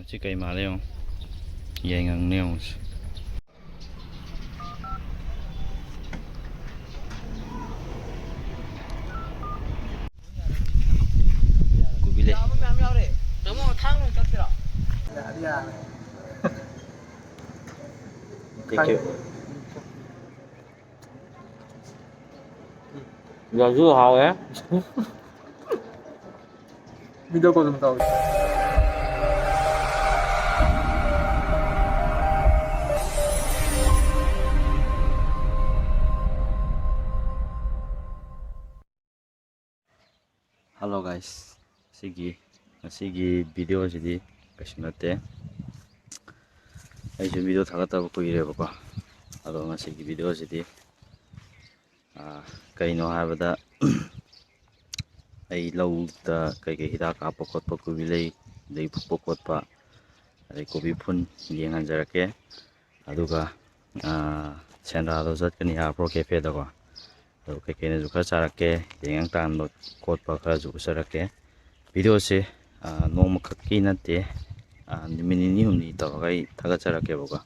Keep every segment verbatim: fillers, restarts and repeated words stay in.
ꯁꯤ ꯀꯩ ꯃꯥꯜꯂꯦ ꯌꯦꯡꯉꯣ꯫ ꯌꯥꯏꯉꯪꯅꯦ ꯌꯦꯡꯉꯣ ꯁꯤ꯫ ꯀꯣꯕꯤ ꯂꯩ꯫ ꯇꯥꯃꯣ, ꯊꯥꯡ ꯑꯣꯏꯅ ꯀꯛꯁꯤꯔꯣ? Thank you. ꯌꯥꯁꯨ ꯍꯥꯎꯋꯦ꯫ Video call ꯑꯗꯨꯝ ꯇꯧꯏ꯫ Hello guys, ꯁꯤꯒꯤ ꯉꯁꯤꯒꯤ video ꯁꯤꯗꯤ ꯀꯩꯁꯨ ꯅꯠꯇꯦ꯫ ꯑꯩꯁꯨ video ꯊꯥꯒꯠꯇꯕ ꯀꯨꯏꯔꯦꯕꯀꯣ꯫ ꯑꯗꯣ ꯉꯁꯤꯒꯤ video ꯁꯤꯗꯤ, ꯑꯥ, ꯀꯩꯅꯣ ꯍꯥꯏꯕꯗ, ꯑꯩ ꯂꯧꯗ ꯀꯩꯀꯩ ꯍꯤꯗꯥꯛ ꯀꯥꯞꯄ ꯈꯣꯠꯄ, ꯀꯣꯕꯤ ꯂꯩ, ꯂꯩ ꯐꯨꯛꯄ ꯈꯣꯠꯄ, ꯑꯗꯩ ꯀꯣꯕꯤ ꯐꯨꯟ ꯌꯦꯡꯍꯟꯖꯔꯛꯀꯦ꯫ ꯑꯗꯨꯒ, ꯑꯥ, ꯁꯦꯟꯗ꯭ꯔꯥꯗꯣ ꯆꯠꯀꯅꯤ ꯍꯥꯏꯕ꯭ꯔꯣ, cafe ꯗꯀꯣ? ꯑꯗꯨ ꯀꯩꯀꯩꯅꯁꯨ ꯈꯔ ꯆꯥꯔꯛꯀꯦ, ꯌꯥꯏꯉꯪ ꯇꯥꯟꯕ ꯈꯣꯠꯄ ꯈꯔꯁꯨ ꯎꯠꯆꯔꯛꯀꯦ꯫ Video ꯁꯦ, ꯑꯥ, ꯅꯣꯡꯃꯈꯛꯀꯤ ꯅꯠꯇꯦ, ꯑꯥ, ꯅꯨꯃꯤꯠ ꯅꯤꯅꯤ ꯍꯨꯝꯅꯤ ꯇꯧꯔꯒ ꯑꯩ ꯊꯥꯒꯠꯆꯔꯛꯀꯦꯕꯀꯣ꯫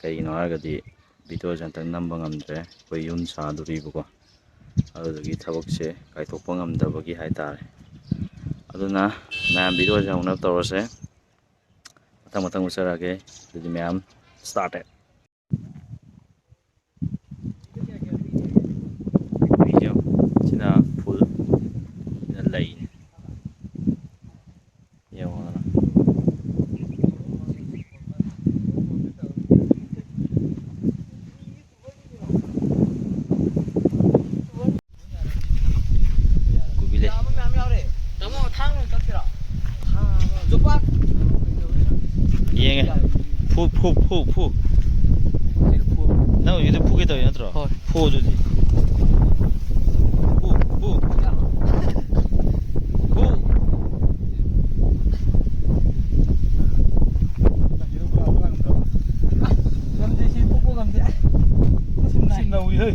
ꯀꯩꯒꯤꯅꯣ ꯍꯥꯏꯔꯒꯗꯤ video ꯁꯦ ꯍꯟꯗꯛ ꯅꯝꯕ ꯉꯝꯗ꯭ꯔꯦ, ꯑꯩꯈꯣꯏ ꯌꯨꯝ ꯁꯥꯗꯣꯔꯤꯕꯀꯣ꯫ ꯑꯗꯨꯗꯨꯒꯤ ꯊꯕꯛꯁꯦ ꯀꯥꯏꯊꯣꯛꯄ ꯉꯝꯗꯕꯒꯤ ꯍꯥꯏꯇꯥꯔꯦ꯫ ꯑꯗꯨꯅ ꯃꯌꯥꯝ video ꯁꯦ ꯍꯧꯅꯕ ꯇꯧꯔꯁꯦ꯫ ꯃꯊꯪ ꯃꯊꯪ ꯎꯠꯆꯔꯛꯑꯒꯦ꯫ ꯑꯗꯨꯗꯤ ꯃꯌꯥꯝ, start it꯫ ꯁꯤꯅ ꯐꯨꯜ, ꯁꯤꯅ ꯂꯩꯅꯤ꯫ ꯌꯦꯡꯉꯣꯗꯅ꯫ ꯀꯣꯕꯤ ꯂꯩ꯫ ꯇꯥꯃꯣ, ꯊꯥꯡ ꯑꯣꯏꯅ ꯀꯛꯁꯤꯔꯣ? ꯌꯣꯄꯥꯛ꯫ ꯌꯦꯡꯉꯦ꯫ ꯐꯨ, ꯐꯨ, ꯐꯨ, ꯐꯨ꯫ ꯀꯩꯅꯣ ꯐꯨ? ꯅꯪ ꯍꯧꯖꯤꯛꯀꯤꯗꯣ ꯐꯨꯒꯦ ꯇꯧꯔꯤ ꯅꯠꯇ꯭ꯔꯣ? ꯍꯣꯏ꯫ ꯐꯨ ꯑꯗꯨꯗꯤ꯫ ꯐꯨ, ꯐꯨ꯫ ꯐꯨ꯫ ꯉꯝꯗꯦ, ꯁꯤ ꯐꯨꯕ ꯉꯝꯗꯦ꯫ ꯁꯤ ꯅꯧꯔꯤ, ꯍꯩ꯫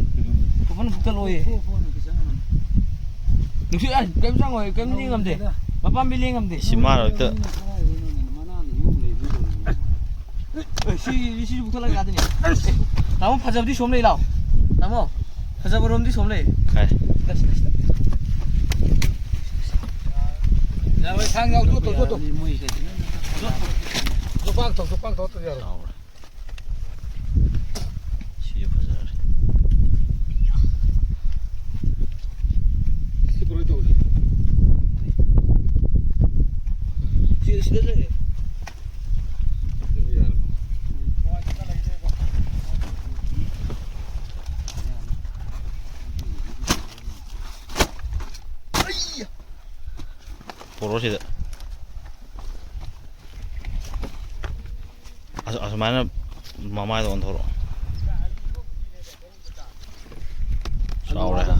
ꯐꯖꯅ ꯐꯨꯛꯇꯠꯂꯣꯏꯌꯦ꯫ ꯅꯨꯡꯁꯤꯠ, ꯑꯁ, ꯀꯩꯝ ꯆꯪꯉꯣꯏ, ꯀꯩꯝ ꯂꯦꯡ ꯉꯝꯗꯦ꯫ ꯃꯄꯥꯝꯕꯤ ꯂꯦꯡ ꯉꯝꯗꯦ꯫ ꯁꯤ ꯃꯥꯅ ꯍꯦꯛꯇ ꯁꯤ ꯁꯤꯁꯨ ꯄꯨꯊꯣꯛꯂꯒ ꯀꯥꯗꯅꯤ꯫ ꯇꯥꯃꯣ, ꯐꯖꯕꯗꯤ ꯁꯣꯝ ꯂꯩ, ꯂꯥꯎ꯫ ꯇꯥꯃꯣ, ꯐꯖꯕꯔꯣꯝꯗꯤ ꯁꯣꯝ ꯂꯩ꯫ ꯀꯥꯏ? ꯁꯤꯗ, ꯁꯤꯗ, ꯁꯤꯗ꯫ ꯌꯥꯔꯣꯏ, ꯊꯥꯡ ꯌꯥꯎ, ꯇꯣꯠꯇꯣ, ꯇꯣꯠꯇꯣ꯫ ꯃꯣꯏ ꯀꯩꯅꯣ꯫ ꯇꯣꯠꯄꯥꯛ ꯊꯣꯛ, ꯇꯣꯠꯄꯥꯛ ꯊꯣꯛꯇ ꯌꯥꯔꯣꯏ꯫ ꯆꯥꯎꯔꯦ꯫ ꯁꯤꯁꯨ ꯐꯖꯔꯦ꯫ ꯁꯤ ꯀꯃꯥꯏ ꯇꯧꯔꯤ? ꯁꯤ, ꯁꯤꯗ ꯂꯩꯔꯦ꯫ ꯄꯣꯔꯛꯑꯣ ꯁꯤꯗ꯫ ꯑꯁ-, ꯑꯁꯨꯃꯥꯏꯅ ꯃꯃꯥꯏꯗ ꯑꯣꯟꯊꯣꯔꯛꯑꯣ꯫ ꯆꯥꯎꯔꯦ, ꯍꯥ?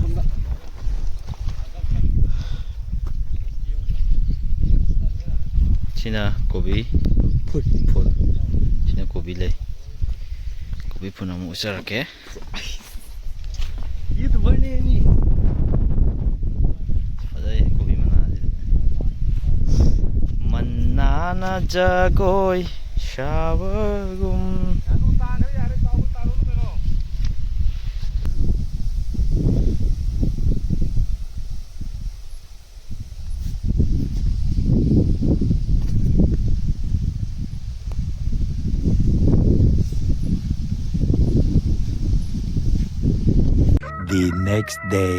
ꯁꯤꯅ ꯀꯣꯕꯤ ꯐꯨꯜ꯫ ꯐꯨꯜ꯫ ꯁꯤꯅ ꯀꯣꯕꯤ ꯂꯩ꯫ ꯀꯣꯕꯤ ꯐꯨꯜ ꯑꯃꯨꯛ ꯎꯠꯆꯔꯛꯀꯦ꯫ ꯐꯖꯩ ꯀꯣꯕꯤ ꯃꯅꯥꯁꯦ꯫ ꯃꯟꯅꯥꯅ ꯖꯒꯣꯏ ꯁꯥꯕꯒꯨꯝ꯫ The next day.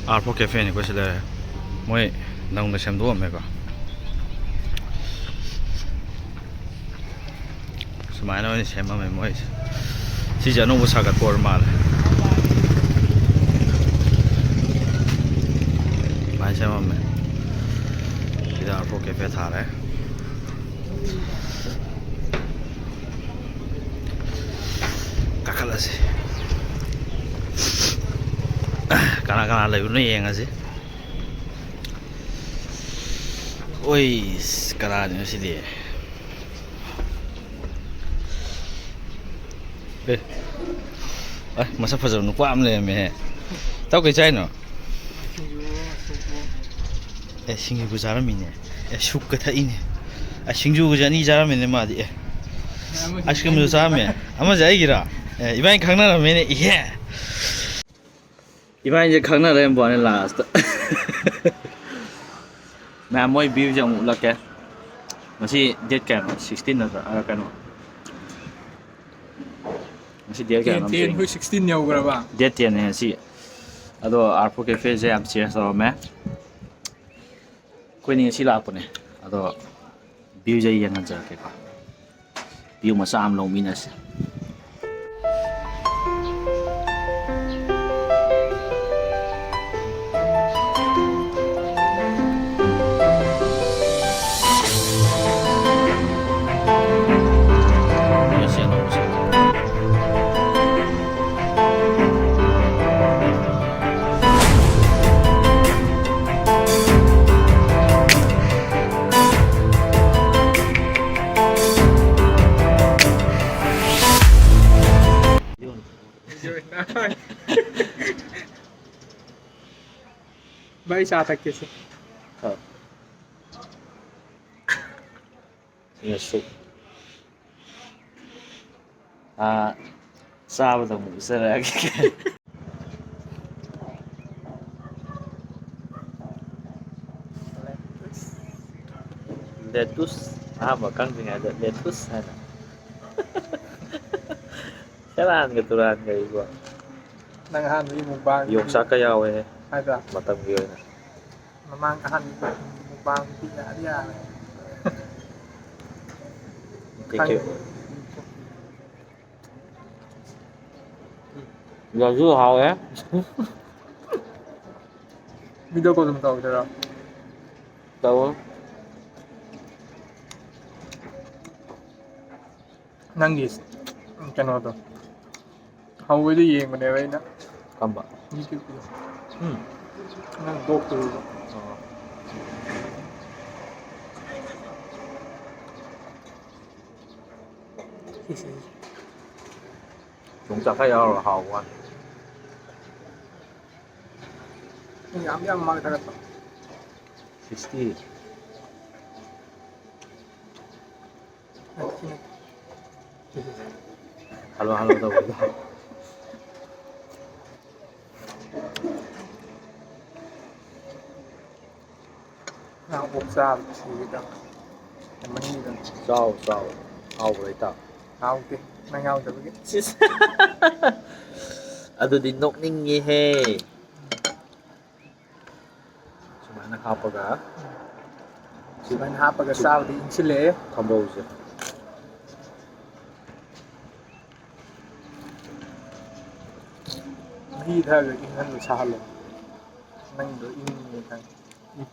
R for ꯀꯦꯐꯦꯅꯤꯀꯣ ꯁꯤ ꯂꯩꯔꯦ꯫ ꯃꯣꯏ ꯅꯧꯅ ꯁꯦꯝꯗꯣꯛꯑꯝꯃꯦꯀꯣ꯫ ꯁꯨꯃꯥꯏꯅ ꯑꯣꯏꯅ ꯁꯦꯝꯃꯝꯃꯦ ꯃꯣꯏꯁꯦ꯫ ꯁꯤꯁꯦ ꯑꯅꯧꯕ ꯁꯥꯒꯠꯄ ꯑꯣꯏꯔ ꯃꯥꯜꯂꯦ꯫ ꯁꯨꯃꯥꯏꯅ ꯁꯦꯝꯃꯝꯃꯦ꯫ ꯁꯤꯗ ꯑꯥꯔ ꯐꯣꯔ ꯀꯦꯐꯦ ꯊꯥꯔꯦ꯫ ꯀꯥꯈꯠꯂꯁꯤ꯫ ꯀꯅꯥ ꯀꯅꯥ ꯂꯩꯕꯅꯣ ꯌꯦꯡꯉꯁꯤ꯫ ꯑꯣꯏ, ꯀꯅꯥꯅꯣ ꯁꯤꯗꯤ? ꯑꯦ, ꯑꯦ, ꯃꯁꯛ ꯐꯖꯕ ꯅꯨꯄꯥ ꯑꯃ ꯂꯩꯔꯝꯃꯦꯍꯦ꯫ ꯏꯇꯥꯎ, ꯀꯩ ꯆꯥꯏꯅꯣ? ꯑꯦ, ꯁꯤꯡꯖꯨꯒ ꯆꯥꯔꯝꯃꯤꯅꯦ꯫ ꯑꯦ, ꯁꯨꯞꯀ ꯊꯛꯏꯅꯦ꯫ ꯑꯦ, ꯁꯤꯡꯖꯨꯒꯁꯦ ꯑꯅꯤ ꯆꯥꯔꯝꯃꯤꯅꯦ ꯃꯥꯗꯤ꯫ ꯑꯦ, ꯑꯥꯏꯁ ꯀ꯭ꯔꯤꯝꯁꯨ ꯆꯥꯔꯝꯃꯦ꯫ ꯑꯃꯁꯦ ꯑꯩꯒꯤꯔꯣ? ꯑꯦ, ꯏꯕꯥꯅꯤ ꯈꯪꯅꯔꯝꯃꯦꯅꯦ꯫ ꯏꯍꯦ! ꯏꯕꯥꯅꯤꯁꯦ ꯈꯪꯅꯔꯦ ꯕꯣꯅꯤ ꯂꯥꯁꯇ꯫ ꯃꯌꯥꯝ, ꯃꯣꯏ ꯚ꯭ꯌꯨꯁꯦ ꯑꯃꯨꯛ ꯎꯠꯂꯛꯀꯦ꯫ ꯉꯁꯤ ꯗꯦꯠ ꯀꯌꯥꯅꯣ? ꯁꯤꯛꯁꯇꯤꯟ ꯅꯠꯇ꯭ꯔꯥ? ꯑ, ꯀꯩꯅꯣ꯫ ꯉꯁꯤ ꯗꯦꯠ ꯀꯌꯥꯅꯣ? ꯇꯦꯟ, ꯇꯦꯟ, ꯑꯩꯈꯣꯏ ꯁꯤꯛꯁꯇꯤꯟ ꯌꯧꯈ꯭ꯔꯕ? ꯗꯦꯠ ꯇꯦꯟꯅꯦ ꯉꯁꯤ꯫ ꯑꯗꯣ ꯑꯥꯔ ꯐꯣꯔ ꯀꯦꯐꯦꯁꯦ ꯌꯥꯝ ꯆꯦꯟꯖ ꯇꯧꯔꯝꯃꯦ꯫ ꯑꯩꯈꯣꯏꯅꯤ ꯉꯁꯤ ꯂꯥꯛꯄꯅꯦ꯫ ꯑꯗꯣ ꯚ꯭ꯌꯨꯁꯦ ꯑꯩ ꯌꯦꯡꯍꯟꯖꯔꯛꯀꯦꯀꯣ꯫ ꯚ꯭ꯌꯨ ꯃꯆꯥ ꯑꯃ ꯂꯧꯃꯤꯟꯅꯁꯦ꯫ भाई, चाह तक कैसे? ꯁꯤꯅ ꯁꯨꯞ꯫ ꯑꯥ, ꯆꯥꯕꯗ ꯑꯃꯨꯛ ꯎꯠꯆꯔꯛꯑꯒꯦ꯫ ꯂꯦꯇꯨꯁ꯫ ꯑꯍꯥꯟꯕ ꯈꯪꯗ꯭ꯔꯤꯉꯩꯗ ꯂꯦꯇꯨꯁ ꯍꯥꯏꯅ꯫ ꯁꯦꯔꯥꯟꯒ ꯇꯨꯔꯥꯟꯒ ꯏꯕꯣ꯫ ꯅꯪ ꯑꯍꯥꯟꯕꯒꯤ ꯃꯨꯛꯕꯥꯡ ꯌꯣꯡꯆꯥꯛꯀ ꯌꯥꯎꯋꯦ꯫ ꯍꯥꯏꯕ꯭ꯔꯥ? ꯃꯇꯝꯒꯤ ꯑꯣꯏꯅ꯫ ꯃꯃꯥꯡ ꯑꯍꯥꯟꯕ ꯃꯨꯛꯕꯥꯡ ꯄꯤꯔꯛꯑꯗꯤ ꯌꯥꯔꯦ꯫ ꯀꯩ ꯀꯩ? ꯈꯪꯗꯦ꯫ ꯌꯥꯁꯨ ꯍꯥꯎꯋꯦ꯫ ꯚꯤꯗꯤꯑꯣ ꯀꯣꯜ ꯑꯗꯨꯝ ꯇꯧꯗꯣꯏꯔꯣ? ꯇꯧꯋꯣ꯫ ꯅꯪꯒꯤ ꯀꯩꯅꯣꯗꯣ ꯍꯧꯕꯗ ꯌꯦꯡꯕꯅꯦꯕ ꯑꯩꯅ꯫ ꯀꯝꯕ? YouTube-ꯀꯤꯗꯣ꯫ ꯎꯝ꯫ ꯅꯪ ꯕ꯭ꯂꯣꯛ ꯇꯧꯔꯤꯗꯣ꯫ ꯑꯣ꯫ ꯁꯤꯁꯦ꯫ ꯌꯣꯡꯆꯥꯛꯀ ꯌꯥꯎꯔꯒ ꯍꯥꯎꯕ ꯋꯥꯅꯤ꯫ ꯌꯥꯝ ꯌꯥꯝ ꯃꯥꯡ ꯊꯥꯒꯠꯄ꯫ Sixty꯫ ꯅꯠꯇꯦ, ꯁꯤ ꯅꯠꯇꯦ꯫ ꯍꯜꯂꯣ ꯍꯜꯂꯣ ꯇꯧꯕꯗꯣ꯫ ꯉꯥ ꯑꯣꯛ ꯆꯥꯕꯗ ꯁꯤꯒꯦ ꯇꯧꯋꯦ꯫ ꯃꯅꯤꯡꯗ꯫ ꯆꯥꯎ ꯆꯥꯎ꯫ ꯍꯥꯎꯕ꯭ꯔꯥ ꯏꯇꯥꯎ? ꯍꯥꯎꯇꯦ꯫ ꯅꯪ ꯌꯥꯎꯗꯕꯒꯤ꯫ ꯁꯤꯁ꯫ ꯑꯗꯨꯗꯤ ꯅꯣꯛꯅꯤꯡꯉꯦꯍꯦ꯫ ꯁꯨꯃꯥꯏꯅ ꯍꯥꯞꯄꯒ꯫ ꯁꯨꯃꯥꯏꯅ ꯍꯥꯞꯄꯒ ꯆꯥꯕꯗꯤ ꯏꯪꯁꯤꯜꯂꯛꯑꯦ꯫ ꯊꯝꯕꯧꯁꯦ꯫ ꯃꯍꯤ ꯊꯛꯑꯒ ꯏꯪꯍꯟꯕ ꯁꯥꯍꯜꯂꯣ꯫ ꯅꯪꯗꯣ ꯏꯪꯉꯦ ꯈꯪꯉꯦ꯫ ꯎꯝ꯫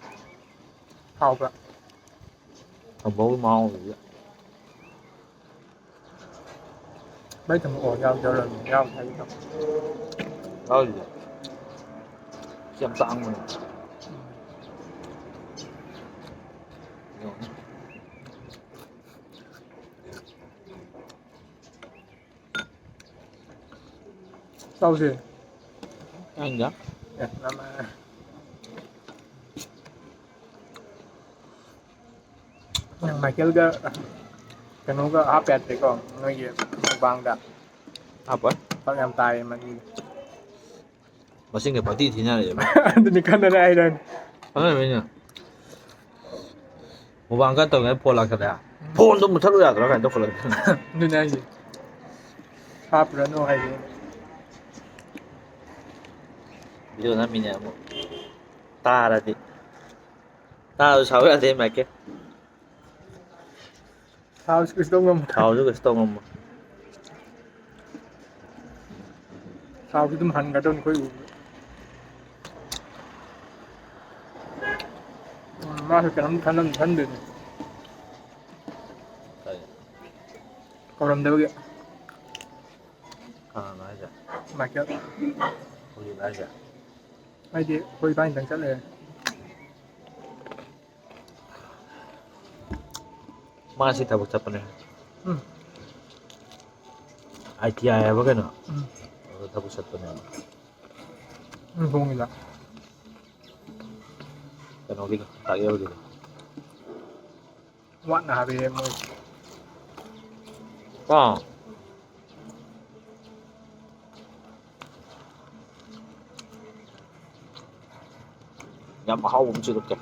ꯍꯥꯎꯕ꯭ꯔꯥ? ꯊꯝꯕꯧꯒꯤ ꯃꯍꯥꯎꯁꯤꯗꯤ꯫ ꯃꯩ ꯊꯝꯃꯛꯑꯣ, ꯌꯥꯎ-, ꯌꯥꯎꯔꯝꯃꯦ꯫ ꯌꯥꯎꯗꯦ ꯍꯥꯏꯒꯦ ꯇꯧ꯫ ꯌꯥꯎꯔꯤꯁꯦ꯫ ꯁꯤ ꯌꯥꯝ ꯇꯥꯡꯕꯅꯦ꯫ ꯎꯝ꯫ ꯌꯦꯡꯉꯨꯅꯦ꯫ ꯆꯥꯎꯁꯦ꯫ ꯆꯥꯅꯤꯡꯗꯦ꯫ ꯑꯦ, ꯅꯃꯥ-, ꯅꯪ ꯃꯥꯏꯀꯦꯜꯒ ꯀꯩꯅꯣꯒ ꯍꯥꯞꯄ ꯌꯥꯗ꯭ꯔꯦꯀꯣ, ꯅꯣꯏꯒꯤ ꯃꯨꯛꯕꯥꯡꯗ꯫ ꯍꯥꯞꯄꯣꯏ꯫ ꯐꯔꯛ ꯌꯥꯝ ꯇꯥꯏꯌꯦ ꯃꯅꯤꯡꯗ꯫ ꯃꯁꯤꯡꯒ ꯄꯪꯊꯤ ꯊꯤꯅꯔꯦꯕ꯫ ꯑꯗꯨꯅꯤ ꯈꯟꯅꯔꯦ ꯍꯥꯏꯗꯥꯏꯅꯦ꯫ ꯈꯟꯅꯔꯤꯕꯩꯅꯦ꯫ ꯃꯨꯛꯕꯥꯡ ꯀꯟꯅ ꯇꯧꯔꯤꯉꯩꯗ ꯐꯣꯟ ꯂꯥꯛꯁꯜꯂꯦ꯫ ꯎꯝ꯫ "ꯐꯣꯟꯗꯣ ꯃꯨꯠꯊꯠꯂꯨ ꯌꯥꯗ꯭ꯔꯥ?" ꯀꯥꯏꯅ ꯇꯧꯈꯠꯂꯛꯑꯦ꯫ ꯑꯗꯨꯅꯦ ꯍꯥꯏꯁꯦ꯫ ꯍꯥꯞꯄꯨꯔꯅꯨ ꯍꯥꯏꯁꯦ꯫ ꯚꯤꯗꯤꯑꯣ ꯅꯝꯃꯤꯅꯦ ꯑꯃꯨꯛ꯫ ꯇꯥꯔꯗꯤ꯫ ꯇꯥꯔꯁꯨ ꯁꯥꯎ ꯌꯥꯗꯦ ꯃꯥꯏꯛꯀꯤ꯫ ꯁꯥꯎꯁꯨ ꯀꯩꯁꯨ ꯇꯧ ꯉꯝꯃꯣꯏ꯫ ꯁꯥꯎꯁꯨ ꯀꯩꯁꯨ ꯇꯧ ꯉꯝꯃꯣꯏ꯫ ꯁꯥꯎꯁꯨ ꯑꯗꯨꯝ ꯍꯟꯒꯗꯧꯅꯤ ꯑꯩꯈꯣꯏ ꯎꯕꯗ꯫ ꯎꯝ, ꯃꯥꯁꯨ ꯀꯩꯅꯣꯝ ꯈꯜꯂꯝ-, ꯈꯟꯗꯣꯏꯅꯤ꯫ ꯀꯔꯤ? ꯀꯧꯔꯝꯗꯕꯒꯤ꯫ ꯀꯅꯥꯅꯣ ꯍꯥꯏꯁꯦ? ꯃꯥꯏꯀꯦꯜ꯫ ꯍꯧꯖꯤꯛ ꯍꯥꯏꯁꯦ? ꯑꯩꯗꯤ ꯑꯩꯈꯣꯏ ꯏꯕꯥꯅꯤꯗꯪ ꯆꯠꯂꯦ꯫ ꯃꯥꯁꯤ ꯊꯕꯛ ꯆꯠꯄꯅꯦ꯫ ꯎꯝ꯫ ꯑꯥꯏ ꯇꯤ ꯑꯥꯏ ꯍꯥꯏꯕ ꯀꯩꯅꯣ? ꯎꯝ꯫ ꯑꯗꯨ ꯊꯕꯛ ꯆꯠꯄꯅꯦꯕ꯫ ꯎꯝ, ꯍꯣꯡꯉꯤꯗ꯫ ꯀꯩꯅꯣꯒꯤꯗꯣ, ꯇꯥꯛꯌꯦꯜꯒꯤꯗꯣ꯫ ꯋꯥꯠꯅ ꯍꯥꯏꯔꯛꯑꯦ ꯃꯣꯏ꯫ ꯑꯥ꯫ ꯌꯥꯝ ꯑꯍꯥꯎꯕ ꯑꯃ ꯆꯨꯔꯛꯀꯦ꯫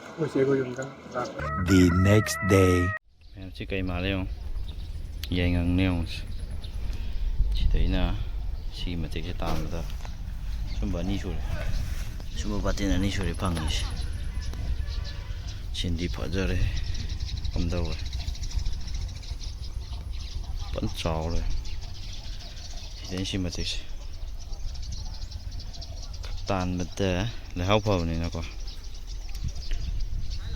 ꯑꯩꯈꯣꯏ ꯆꯦ ꯈꯣꯏ ꯌꯨꯝꯗ ꯂꯥꯛꯄ꯫ The next day. ꯃꯌꯥꯝꯁꯤ ꯀꯩ ꯃꯥꯜꯂꯦ ꯌꯦꯡꯉꯣ꯫ ꯌꯥꯏꯉꯪꯅꯦ ꯌꯦꯡꯉꯣꯁꯦ꯫ ꯁꯤꯗꯩꯅ ꯁꯤꯒꯤ ꯃꯇꯦꯛꯁꯦ ꯇꯥꯟꯕꯗ ꯁꯨꯝꯕ ꯑꯅꯤ ꯁꯨꯔꯦ꯫ ꯁꯨꯝꯕ ꯕꯥꯇꯤꯟ ꯑꯅꯤ ꯁꯨꯔꯦ ꯐꯪꯉꯤꯁꯦ꯫ ꯁꯤꯟꯗꯤ ꯐꯖꯔꯦ꯫ ꯀꯝꯗꯧꯔꯦ? ꯐꯖꯅ ꯆꯥꯎꯔꯦ꯫ ꯁꯤꯗꯩ ꯁꯤ ꯃꯇꯦꯛꯁꯦ ꯇꯥꯟꯕꯗ ꯂꯩꯍꯥꯎ ꯐꯕꯅꯤꯅꯀꯣ꯫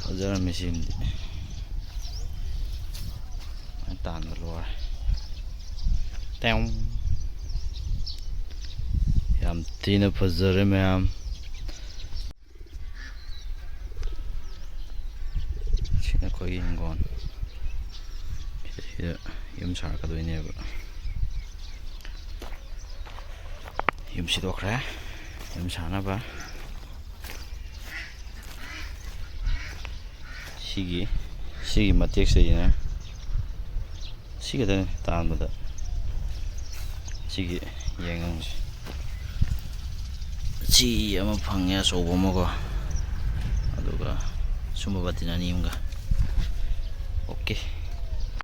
ꯐꯖꯔꯝꯃꯤ ꯁꯤꯃꯗꯤ꯫ ꯇꯥꯟꯕ ꯂꯣꯏꯔꯦ꯫ ꯇꯦꯡ꯫ ꯌꯥꯝ ꯊꯤꯅ ꯐꯖꯔꯦ ꯃꯌꯥꯝ꯫ ꯁꯤꯅ ꯑꯩꯈꯣꯏꯒꯤ ꯍꯤꯡꯒꯣꯜ꯫ ꯁꯤꯗꯩꯁꯤꯗ ꯌꯨꯝ ꯁꯥꯔꯛꯀꯗꯣꯏꯅꯦꯕ꯫ ꯌꯨꯝ ꯁꯤꯗꯣꯛꯈ꯭ꯔꯦ꯫ ꯌꯨꯝ ꯁꯥꯅꯕ꯫ ꯁꯤꯒꯤ, ꯁꯤꯒꯤ ꯃꯇꯦꯛꯁꯤꯗꯅ ꯁꯤ ꯈꯛꯇꯅꯤ ꯇꯥꯟꯕꯗ꯫ ꯁꯤꯒꯤ ꯌꯦꯡꯉꯨꯁꯦ꯫ ꯁꯤ ꯑꯃ ꯐꯪꯉꯦ ꯑꯆꯧꯕ ꯑꯃꯀꯣ꯫ ꯑꯗꯨꯒ ꯁꯨꯝꯕ ꯕꯥꯇꯤꯟ ꯑꯅꯤ ꯑꯃꯒ꯫ ꯑꯣꯀꯦ꯫